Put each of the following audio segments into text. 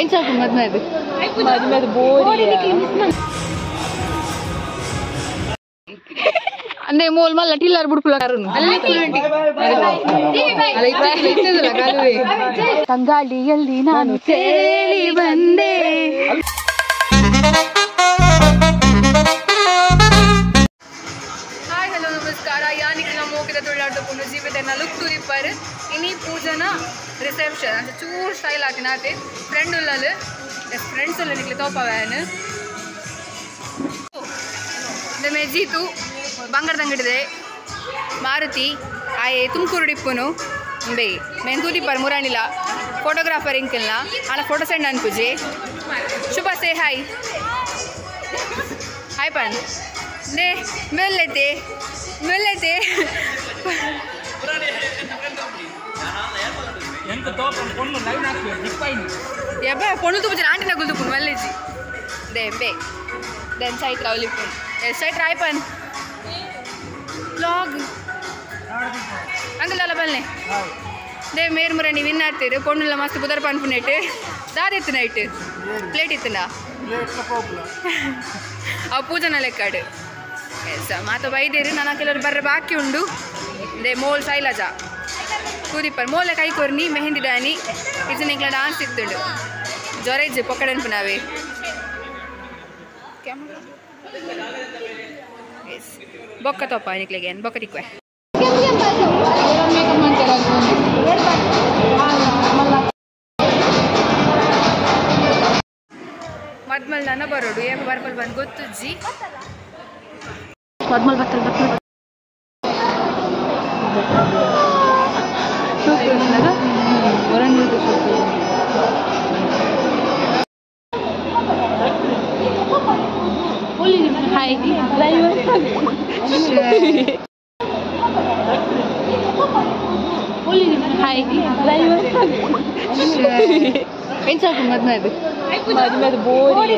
ಎಂಚಾಕು ಮದ್ಮೆ ಮದ್ಮೆ ಬೋರಿ ಅಂದೆ ಮೋಲ್ ಮಲ್ಲ ಟಿಲ್ಲರ್ ಬುಡ್ಪುಲ ತಂಗಾಳಿಯಲ್ಲಿ ನಾನು ತೇಲಿ ಬಂದೆ. ಹಾಯ್ ಹಲೋ ನಮಸ್ಕಾರ. ಯಾನಿಕ್ ನಮ್ಮ ಮೋಕಿದ ತುಳ್ಳಾಟಕೊಂಡು ಜೀವಿತ ಲುಕ್ ತುರಿಪರ್ ಇನಿ ಪೂಜನ ರಿಸೆಪ್ಷನ್ ಅಂತ ಚೂರು ಸ್ಟೈಲ್ ಹಾಕಿನಾತೆ ಫ್ರೆಂಡ್ ಉಲ್ಲಲು ಎಸ್ ಫ್ರೆಂಡ್ಸ್ ಉಲ್ಲ ನಿಕ್ಲೆ ತೋಪವ್ಯಾನ್ ಮೇ ಜೀತು ಬಂಗಾರದಂಗಡಿದೆ ಮಾರುತಿ ಆಯೆ ತುಮಕೂರು ಡಿಪ್ಪುನು ಬೇ ಮೇನ್ ತೂದಿಪ್ಪರ್ ಮುರಾಣಿಲ ಫೋಟೋಗ್ರಾಫರ್ ಇಂಕಿಲ್ನ ಆಣ ಫೋಟೋ ಸೆಂಡ್ ಅನ್ಪುಜೆ ಶುಭ ಸೇ ಹಾಯ್ ಹಾಯ್ ಪನ್ ನೇ ಮೆಲ್ಲೈತೆ ಮೆಲ್ಲೈತೆ ಎಬ್ಬ ಪೊಣ್ಣು ತುಪ್ಪು ಆಂಟಿನ ಗುಲ್ದುಪುನು ಮಲ್ಲೇಜಿ they ಬೇ then Chaitra ಅವಲಿಪ್ಪುನು ಎಸ್ ಚೈತ್ರ ಹಾಯ್ ಪನ್ ಬ್ಲಾಗ್ ಅಂಕಲ್ ಅಲ್ಲ ಬಲ್ನೆ they ಮೇರ್ ಮುರಣಿ ವಿನ್ ಆಡ್ತೀರು ಪೊಣ್ಣುಲ್ಲ ಮಸ್ತ್ ಪುದರ್ ಪನ್ಪುನೇಟ್ ದಾದಿತ್ತು ನೈಟ್ ಪ್ಲೇಟ್ ಇತ್ತುಂಡ ಅವು ಪೂಜನ ಲೆಕ್ಕಾಡು ಎಸ್ ಮಾತ ಬೈದೇರು ನಾನು ಕೆಲವರು ಬರ್ರೆ ಬಾಕಿ ಉಂಡು they mole Shailaja ಕೂದಿಪ್ಪರ್ ಮೋಲೆ ಕೈ ಕೊರ್ನಿ ಮೆಹಂದಿ ಡ್ಯಾನಿ ಇದು ಇಂಕ್ಲ ಡಾನ್ಸ್ ಇತ್ತುಂಡು ಜ್ವರ ಇಜ್ಜೆ ಪೊಕ್ಕಡೆನ್ಪು ನಾವೇ ಎಸ್ ಬೊಕ್ಕ ತೋಪ ನಿಕ್ಲೆಗೆ ಬೊಕ್ಕ ತಿಕ್ವೆ ಮದ್ಮಲ್ ನನ್ನ ಬರೋಡು ಏಪ ಬರ್ಪಲ್ ಬಂದು ಗೊತ್ತುಜ್ಜಿ ಮದ್ಮಲ್ ಬತ್ತಲ್ ಬತ್ತಲ್ ಹಾಯ್ ಹಾಯ್ ಎಂಚಾಕು ಮದ್ಮೆ ಮದ್ಮೆ ಬೋರಿ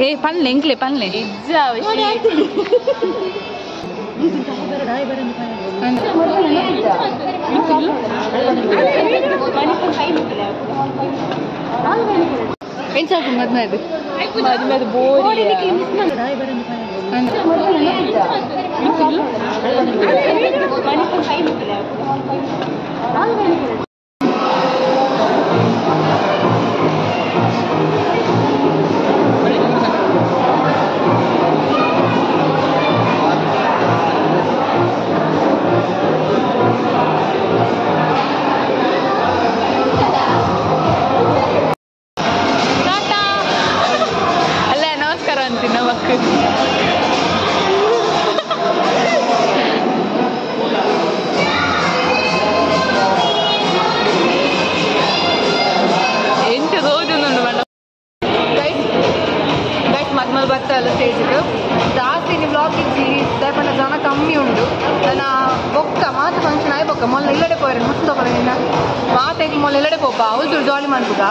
ಏ ಪನ್ಲೆ ಎಂಕ್ಲೆ ಪನ್ಲೆ ಎಂಚಾಕು ಮದ್ಮೆ ಮದ್ಮೆ ಬೋರಿ ಅಲ್ಲ ನಮಸ್ಕಾರ ಅಂತೀನಿ ನಮಕ್ ಎಂಟು ರೋಜುಂಡು ಮೇಡಮ್ ಗೈಸ್ ಗೈಸ್ ಮದ್ಮಲ್ ಬತ್ತಲ್ಲ ಸ್ಟೇಜ್ಗೆ ಜಾಸ್ತಿ ನೀವು ಬ್ಲಾಗ್ ಇಜ್ಜಿ ದಯಪಂಡ ಜನ ಕಮ್ಮಿ ಉಂಡು ನನ್ನ ಬೊಕ್ಕ ಮಾತು ಫಂಕ್ಷನ್ ಆಯ್ ಬೊಕ್ಕ ಮೊನ್ನೆ ಇಲ್ಲಡೆ ಪೋಯರ ಮಸ್ತ್ ತಗೊಳ್ಳಿ ನಿನ್ನ ಮಾತಾಗಿ ಮೊನ್ನೆ ಇಲ್ಲಡೆ ಪೋಪ ಅವಳು ಚೂರು ಜಾಲಿ ಮಾಡ್ಬುಗ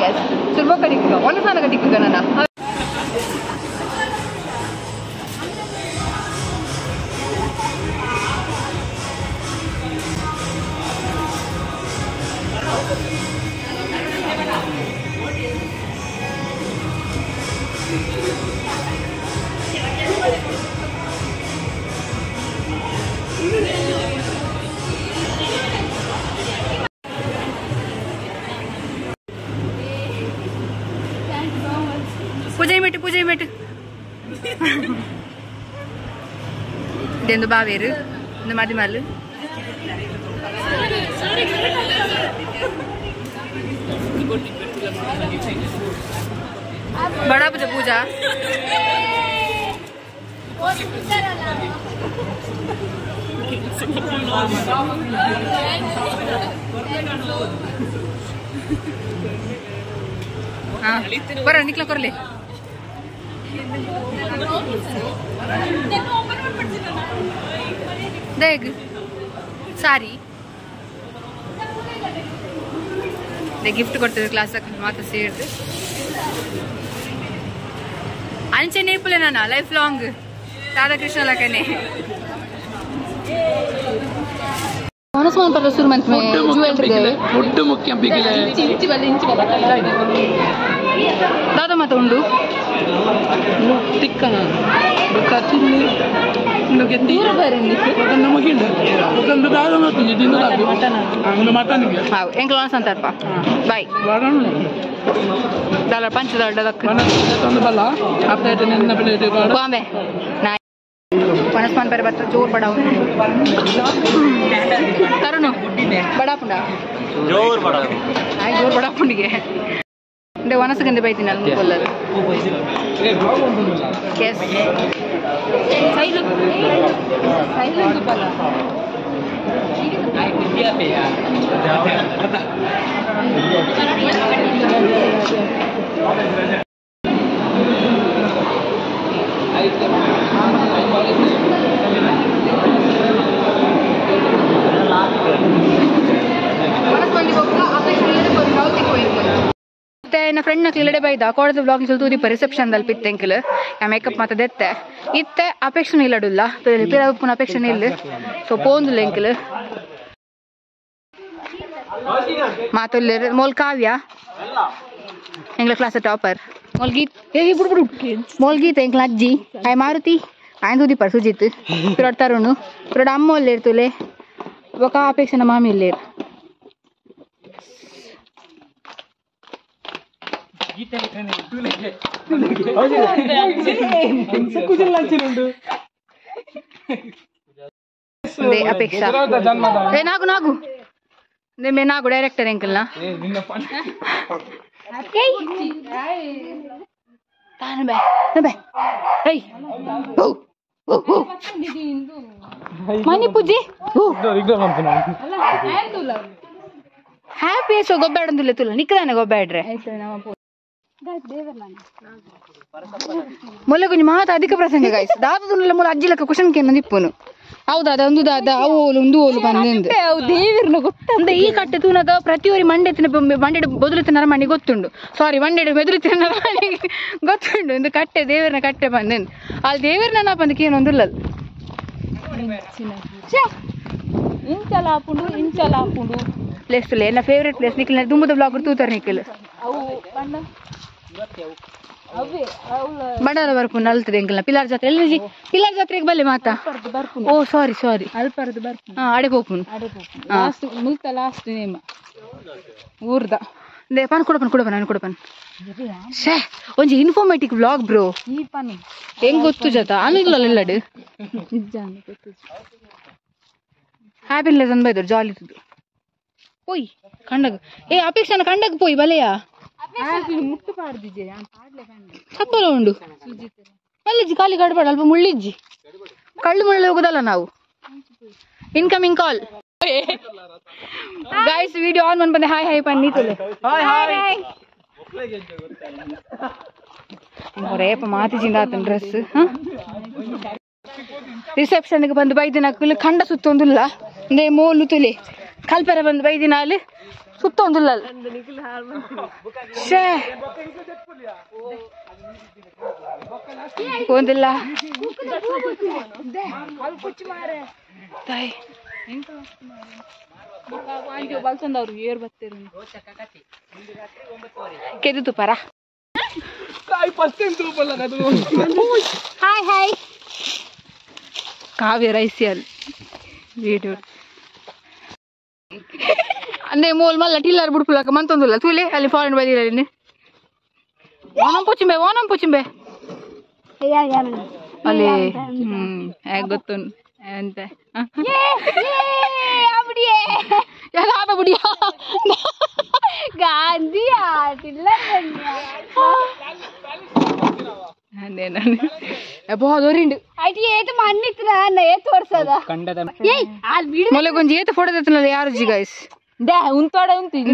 ಎಸ್ ಚೂರು ಬೊಕ್ಕ ದಿಕ್ಕುಗ ಒಂದು ಸ್ನಾನಕ ದಿಕ್ಕುಗ ನನ್ನ ಪೂಜೆ ಮೆಟ್ಟು ಪೂಜೆ ಮೆಟ್ಟು ಇದೊಂದು ಬಾವೇರು ಒಂದು ಮದಿಮಲ್ಲು ಬಡ ಪೂಜೆ ಪೂಜಾ ಹಾಂ ಬರ ನಿಕ್ಲ ಕೊರಲಿ ದೇಗ್ ಸಾರಿ ಗಿಫ್ಟ್ ಕೊಡ್ತದೆ ಕ್ಲಾಸ್ ಮಾತ್ರ ಸೇರಿದು ಅಂಚೆ ನೇಪುಲೆ ನನ್ನ ಲೈಫ್ ಲಾಂಗ್ ರಾಧಾಕೃಷ್ಣ ಲಕನೆ. ಒಣಸ್ಮಾನ್ ಪರ ಶುರು ಮಂತ್ ಮೇ ಜ್ಯುವೆಲ್ರಿ they food ಮುಖ್ಯ ಬಿಗಿಲೆ ಇಂಚಿ ಬಲ್ಲ ಇಂಚಿ ಬಲ್ಲ ದಾದ ಮಾತ ಉಂಡು ತಿಕ್ಕನ ಕಚಿಲ್ಲಿ ನುಗೆತ್ತಿ ನಮಗಿಲ್ಲ ಒಂದು ದಾದ ಮಾತು ದಿನದ ಅಂಗನ ಮಟನ್ಗೆ ಹಾವ್ ಎಂಕಲ್ ಒಣಸ್ ಅಂತಾರಪ್ಪ ಬಾಯ್ ದಾಲ ಪಂಚದಾಳ ದಕ್ಕ ತಂದು ಬಲ್ಲ ಅಪ್ಡೇಟ್ ನಿನ್ನ ಪ್ಲೇಟ್ ಬಾಂಬೆ ನಾ ಒಣಸ್ಮಾನ್ ಪರ ಬತ್ತ ಜೋರ್ ಬಡ ತರುಣು ಬಡಾಪುಂಡ ಜೋರ್ ಬಡ ಆಯ್ ಜೋರ್ ಬಡಾಪುಂಡಿಗೆ ಅಂದ್ರೆ ಒಣಸಗಂದೆ ಬೈತೀನಿ ಅಲ್ಲಿ ಮುಕ್ಕೊಲ್ಲರು ಎಸ್ ಸೈಲೆಂಟ್ ಬಲ್ಲ ಮತ್ತೆ ನನ್ನ ಫ್ರೆಂಡ್ ನಕ್ಲಿ ಇಲ್ಲಡೆ ಬೈದ ಕೋಡದ ಬ್ಲಾಗ್ ಸ್ವಲ್ಪ ತೂದಿಪ್ಪ ರಿಸೆಪ್ಷನ್ ದಲ್ಲಿ ಪಿತ್ತೆಂಕಿಲ್ ಯಾ ಮೇಕಪ್ ಮಾತ ದೆತ್ತೆ ಇತ್ತೆ ಅಪೇಕ್ಷೆ ಇಲ್ಲಡುಲ್ಲ ಪಿರ ಉಪ್ಪುನ ಅಪೇಕ್ಷೆ ಇಲ್ಲ ಸೊ ಪೋಂದುಲ್ಲ ಎಂಕಿಲ್ ಮಾತುಲ್ಲೇರು ಮೋಲ್ ಕಾವ್ಯ ಎಂಗ್ಲ ಕ್ಲಾಸ್ ಟಾಪರ್ ಮೋಲ್ ಗೀತ್ ಏ ಬಿಡು ಬಿಡು ಮೋಲ್ ಗೀತ್ ಎಂಕ್ಲ ಅಜ್ಜಿ ಆಯ್ ಮಾರುತಿ ಆಯ್ ತೂದಿಪ್ಪ ಸುಜಿತ್ ಪಿರೋಡ್ ತರುಣು ಪಿರೋಡ್ ಅಮ್ಮ ಒಲ್ಲೇರು ತುಲೆ ఒక ಅಪೇಕ್ಷೆನ ಮಾಮಿ ಇಲ್ಲೇರು ಅಪೇಕ್ಷಾ ಏ ನಾಗು ನಾಗು ಮೇ ನಾಗು ಡೈರೆಕ್ಟರ್ ಎಂಕಲ್ನ ತಾನು ಬೇ ಬೇ ಏಯ್ ಮನಿ ಪೂಜೆ ಹ್ಯಾಪಿ ಸೊ ಗೊಬ್ಬಾಡಂದುಲ್ಲ ತುಲ್ಲ ನಿಕ್ಕದಾನೆ ಗೊಬ್ಬಾಡ್ರೆ ಮೊಲೆ ಕೊಂಚ ಮಾತ ಅಧಿಕ ಪ್ರಸಂಗ ಗಾಯ್ಸ್ ದಾದ ಮೊಲ ಅಜ್ಜಿ ಲೆಕ್ಕ ಕುಶನ್ ಕೇನ ದಿಪ್ಪುನು ಹೌದಾ ಒಂದು ದಾದ ಅವು ಓಲು ಒಂದು ಓಲು ಬಂದಿಂದು ದೇವಿರ್ನ ಗೊತ್ತ ಈ ಕಟ್ಟೆ ತೂನಗ ಪ್ರತಿಯೊರಿ ಮಂಡೆ ಮಂಡೆ ಬದುಲು ನರಮಣಿ ಗೊತ್ತುಂಡು ಸಾರಿ ಮಂಡೆ ಮೆದುಳು ನರಮಣಿ ಗೊತ್ತುಂಡು ಒಂದು ಕಟ್ಟೆ ದೇವರನ ಕಟ್ಟೆ ಬಂದಿಂದು ಅಲ್ಲಿ ದೇವರನ್ನ ನಾ ಬಂದಕ್ಕೆ ಏನೊಂದಿಲ್ಲ ಇಂಚಲಾಪುಂಡು ಇಂಚಲಾಪುಂಡು ಪ್ಲೇಸ್ ತುಲೆ ಎನ್ನ ಫೇವ್ರೆಟ್ ಪ್ಲೇಸ್ ನಿಖಿಲ್ ದುಂಬದ ಬ್ಲಾಗ್ ತೂತಾರೆ ನಿಖಿಲ್ ಅವು ಬಣ್ಣ ಬಂಡಾರ ಬರ್ಪುಂಡು ಅಲ್ತದೆ ಎಂಕಲ್ನ ಪಿಲಾರ್ ಜಾತ್ರೆ ಎಲ್ಲಿ ಪಿಲಾರ್ ಜಾತ್ರೆಗೆ ಬಲ್ಲೆ ಮಾತಾ ಓ ಸಾರಿ ಸಾರಿ ಅಲ್ಪರ್ದು ಬರ್ಪುಂಡು ಹಾ ಅಡೆ ಪೋಪುಂಡು ಅಡೆ ಪೋಪುಂಡು ಲಾಸ್ಟ್ ಮುಲ್ತ ಲಾಸ್ಟ್ ನೇಮ ಊರ್ದ ಪನ್ ಕೊಡಪನ್ ಕೊಡಪನ್ ನಾನು ಕೊಡಪನ್ ಶೇ ಒಂಜಿ ಇನ್ಫಾರ್ಮೇಟಿವ್ ವ್ಲಾಗ್ ಬ್ರೋ ಈ ಪನಿ ಹೆಂಗ್ ಗೊತ್ತು ಜತ ಅನಿಲ್ಲ ಎಲ್ಲಡು ನಿಜ ಗೊತ್ತು ಹ್ಯಾಪಿ ಲೆಸನ್ ಬೈದರು ಜಾಲಿ ಇತ್ತು ಪೋಯ್ ಕಂಡಗ ಏ ಅಪೇಕ್ಷನ ಕಂಡಗ ಪೋಯ್ ಬಲೆಯಾ ಮುಟ್ಟು ಪಾಡ್ದಿಜೆ ತಪ್ಪಲ ಉಂಡು ಮಲ್ಲಿಜ್ಜಿ ಖಾಲಿ ಗಡ್ಬಡ ಅಲ್ಪ ಮುಳ್ಳಿಜ್ಜಿ ಕಳ್ಳು ಮುಳ್ಳು ಹೋಗುದಲ್ಲ ನಾವು Incoming call guys video on ಬಂದೆ ಹಾಯ್ ಹಾಯ್ ಪನ್ನಿ ತುಲೆ ಹಾಯ್ ರೇಪ ಮಾತಿಜಿಂದ ಆತನ ಡ್ರೆಸ್ ರಿಸೆಪ್ಷನ್ಗೆ ಬಂದು ಬೈದಿನ ಖಂಡ ಸುತ್ತೊಂದುಲ್ಲ ಅಂದ್ರೆ ಮೋಲು ತುಲೆ ಕಲ್ಪೆರ ಬಂದು ಬೈದಿನ ಅಲ್ಲಿ ಸುತ್ತೊಂದುಲ್ಲ ಶೇ ಒಂದಿಲ್ಲ ತಾಯಿ ಕೆದು ತುಪಾರ ಹಾಯ್ ಹಾಯ್ ಕಾವ್ಯ ರೈಸಿಯಲ್ ವೀಡಿಯೋ ಅಂದ್ರೆ ಮೋಲ್ ಮಲ್ಲ ಟಿಲ್ಲರ್ ಬುಡ್ಪುಲಕ ಮಂತೊಂದುಲ್ಲ ತೂಲೆ ಅಲ್ಲಿ ಫಾರಿನ್ ಬೈದಿಲ್ಲ ಓನಂ ಪೊಚಿಂಬೆ ಓನಂ ಪೊಚಿಂಬೆ ಅಲ್ಲಿ ಹೇಗೆ ಗೊತ್ತು ಅಂತ ಗಾಂಧಿ ಮೊಲೆಗೊಂಜಿ ಏತ ಫೋಟೋ ತೆತ್ತನಲ್ಲ ಯಾರು G guys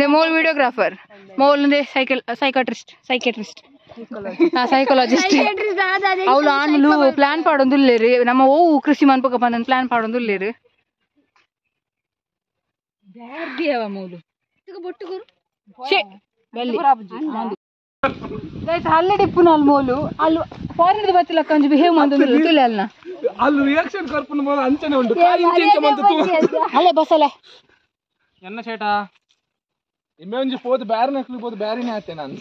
mole videographer mole ಅಂದ್ರೆ ಸೈಕಾಟ್ರಿಸ್ಟ್ ಸೈಕಾಟ್ರಿಸ್ಟ್ ಸೈಕಾಲಜಿಸ್ಟ್ ಅವಳು ಆಣಲು ಪ್ಲಾನ್ ಪಾಡೊಂದುಲ್ಲೇರು ನಮ್ಮ ಓ ಕೃಷಿ ಮನ್ಪಕ ಬಂದ ಪ್ಲಾನ್ ಪಾಡೊಂದುಲ್ಲೇರು ಹಲ್ಲೆಡ್ ಇಪ್ಪುನ ಮೋಲು ಅಲ್ಲಿ ಫಾರಿನ್ ಬತ್ತಿಲಕ್ಕ ಒಂಜಿ ಬಿಹೇವ್ ಮಂತೊಂದುಲ್ಲ ತುಲೆ ಅಲ್ನ ಅಲ್ಲಿ ರಿಯಾಕ್ಷನ್ ಕೊರ್ಪುನ ಮೋಲು ಅಂಚನೆ ಉಂಡು ಕಾಯಿ ಇಂಚ ಇಂಚ ಮಂತು ಅಲ್ಲೇ ಬಸಲೆ ಎನ್ನ ಚೇಟ ಇಮ್ಮೆ ಒಂಜಿ ಪೋದು ಬ್ಯಾರನ ನಕ್ಲಿ ಪೋದು ಬ್ಯಾರಿನೇ ಆತೆ ನಾನು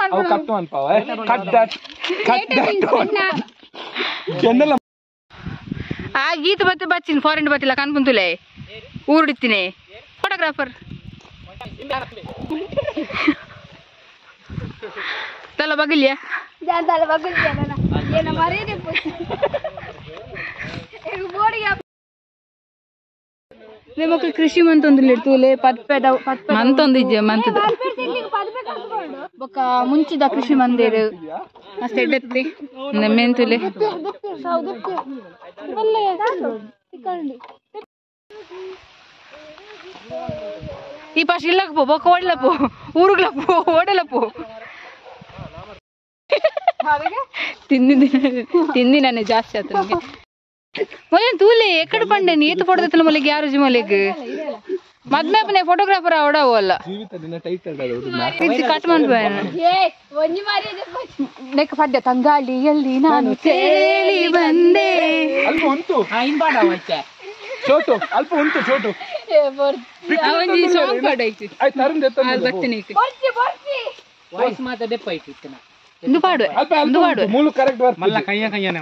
ಅವು ಕಟ್ಟು ಅನ್ಪಾವ ಕಟ್ that cut that ಕೆನ್ನಲ ಆ ಗೀತ ಬತ್ತೆ ಬಚ್ಚಿನ ಫಾರಿನ್ ಬತ್ತಿಲ್ಲ ಕನ್ಪುಂತುಲೆ ಊರುಡಿತ್ತಿನಿ ಫೋಟೋಗ್ರಾಫರ್ ತಲ ಬಗಲಿಯ ತಲ ಬಗಲಿಯ ಏನ ಮರೇದೆ ಮಕ್ಕಳು ಕೃಷಿ ಮಂತೊಂದು ತೂಲೆ ಪದ್ಪೆದ ಮಂತೊಂದು ಇಜ್ಜೆ ಮಂತದ ಬೊಕ್ಕ ಮುಂಚಿದ ಕೃಷಿ ಮಂದಿರ ಮಸ್ತ್ ಎಡ್ಡೆತ್ತಿ ಮೆಂತುಲೆ ಈ ಪಾಶ ಇಲ್ಲಕ್ ಪೋ ಬೊಕ್ಕ ಓಡಲ ಪೋ ಊರುಗ್ಲ ಪೋ ಓಡಲ ಪೋ ತಿಂದಿನಾನೆ ಜಾಸ್ತಿ ಆಯ್ತು ನನಗೆ ಮೊದಲ ತೂಲೆ ಎಕ್ಕಡ ಪಂಡೆ ಏತು ಫೋಟೋ ತೆತ್ತಲ ಮೊಲೆಗೆ ಯಾರು ಮೊಲೆಗ್ ಮದ್ಮೆಪನೆ ಫೋಟೋಗ್ರಾಫರ್ ಅವಡ ಅಲ್ಲ ಕಟ್ ನೆಕ್ ಪದ್ಯ ತಂಗಾಳಿಯಲ್ಲಿ ನಾನು ತೇಲಿ ಬಂದೆ ಅಲ್ಪ ಉಂಟು ಚೋಟು ಅಲ್ಪ ಉಂಟು ಚೋಟು ಇಂದು ಪಾಡುವೆ ಇಂದು ಪಾಡುವೆ ಮೂಲು ಕರೆಕ್ಟ್ ವರ್ಕ್ ಮಲ್ಲ ಕೈಯ ಕೈಯನೆ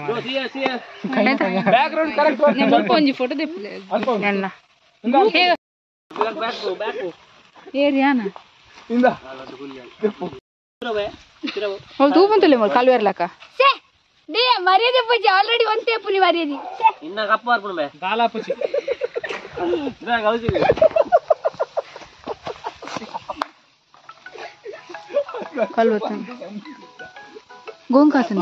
ಬ್ಯಾಕ್ ಗ್ರೌಂಡ್ ಕರೆಕ್ಟ್ ವರ್ಕ್ ಮುಲ್ಪ ಒಂಜಿ ಫೋಟೋ ದೆಪ್ಪಲೆ ನನ್ನ ಬ್ಯಾಕ್ ಬ್ಯಾಕ್ ಏರಿಯಾನ ಇಂದ ಹೋಲ್ ತೂಪಂತಲೆ ಮಲ್ ಕಾಲ್ವೇರ್ಲಕ ಸೇ they ಮರ್ಯಾದೆ ಪೂಜೆ ಆಲ್ರೆಡಿ ಒಂತೆ ಪುನಿ ಮರ್ಯಾದೆ ಇನ್ನ ಕಪ್ಪ ಬರ್ಪುಣ ಬೇ ದಾಲ ಪೂಜೆ ಇದ ಗೌಜಿ ಕಲ್ವತನ ಗೋಂಕಾತನ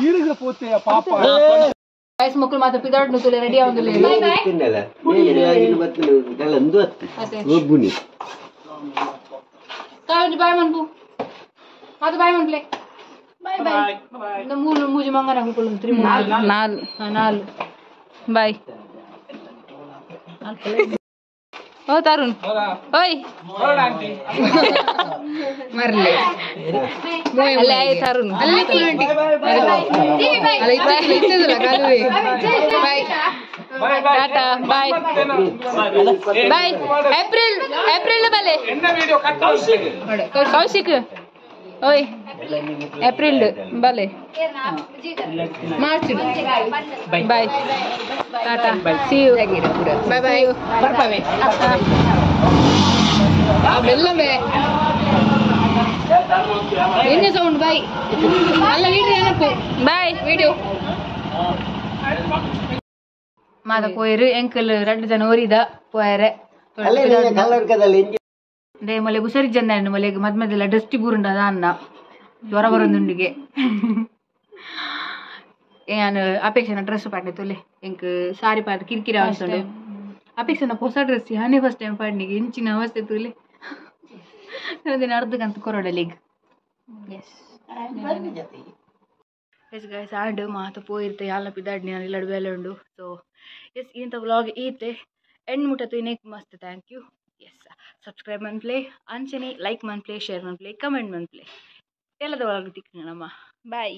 ನೀರಿಗೆ ಪೋತೆ ಪಾಪ ಗೈಸ್ ಮಕ್ಕಳು ಮಾತ್ರ ಪಿದಾಡ್ ನುತುಲೆ ರೆಡಿ ಆವಂದುಲೆ ತಿನ್ನಲ್ಲ ನೀರು ಆಗಿನ ಬತ್ತಲು ಗಲಂದು ಅತ್ತು ಒಬ್ಬುನಿ ಕಾವಂಜಿ ಬಾಯ್ ಮನ್ಪು ಅದು ಬಾಯ್ ಮನ್ಪ್ಲೆ ಬಾಯ್ ಬಾಯ್ ಮೂರು ಮೂಜಿ ಮಂಗನ ಕುಳ್ಳು ತ್ರಿ ನಾಲ್ ನಾಲ್ ಬಾಯ್ ಓ ತರುಣ್ ಓಯ್ ಮರ್ಲೆ ಅಲ್ಲೇ ಆಯ್ ತರುಣ್ ಅಲ್ಲೇ ಅಲ್ಲ ಇತ್ತದಲ್ಲ ಕಾಲುವೆ bye tata bye bye April April ಬಲೆ ಕೌಶಿಕ್ ಓಯ್ ಏಪ್ರಿಲ್ ಬಲೆ March bye tata see you bye bye ಬರ್ಪಾವೆ ಬೆಲ್ಲವೇ ಎಣ್ಣೆ ಸೌಂಡ್ ಬಾಯ್ ಅಲ್ಲ ವೀಡಿಯೋ ಏನಪ್ಪು ಬಾಯ್ ವೀಡಿಯೋ ಮಾದ ಪೋಯರು ಎಂಕಲ್ ರಡ್ಡು ಜನ ಓರಿದ ಪೋಯರೆ they ಮೊಲೆಗೆ ಹುಷಾರಿ ಜನ ಮೊಲೆಗೆ ಮದ್ಮದೆಲ್ಲ ಡಸ್ಟಿ ಬೂರುಂಡ ಅನ್ನ ಜ್ವರ ಬರೋದುಂಡಿಗೆ ನಾನು ಅಪೇಕ್ಷೆನ ಡ್ರೆಸ್ ಪಾಡ್ನೆ ತೊಲೆ ಎಂಕ್ ಸಾರಿ ಪಾಡ್ ಕಿರಿಕಿರಿ ಅವಸ್ಥೆ ಅಪೇಕ್ಷೆನ ಹೊಸ ಡ್ರೆಸ್ ಯಾನೇ ಫಸ್ಟ್ ಟೈಮ್ ಪಾಡ್ನಿಗೆ ಇಂಚಿನ ಅವಸ್ಥೆ ತುಲೆ ದಿನ ಅರ್ಧಕ್ಕಂತ ಕೊರಡಲಿಗ್ ಎಸ್ ಎಸ್ ಗಾಯ್ಸ್ ಆಂಡ್ ಮಾತ ಪೋಯಿರ್ತೆ ಯಾಲ ಪಿದಾಡ್ನಿ ನಾನು ಇಲ್ಲಡು ಬೇಲೆ ಉಂಡು ಸೊ ಎಸ್ ಇಂಥ ವ್ಲಾಗ್ ಈತೆ ಎಂಡ್ ಮುಟ್ಟತು ಇನ್ನೇಕ್ ಮಸ್ತ್ thank U S subscribe ಮನ್ಪ್ಲೆ ಅಂಚನೆ ಲೈಕ್ ಮನ್ಪ್ಲೆ ಶೇರ್ ಮನ್ಪ್ಲೆ ಕಮೆಂಟ್ ಮನ್ಪ್ಲೆ ಎಲ್ಲದ ಒಳಗೆ ತಿಕ್ಕ ನಮ್ಮ ಬಾಯ್.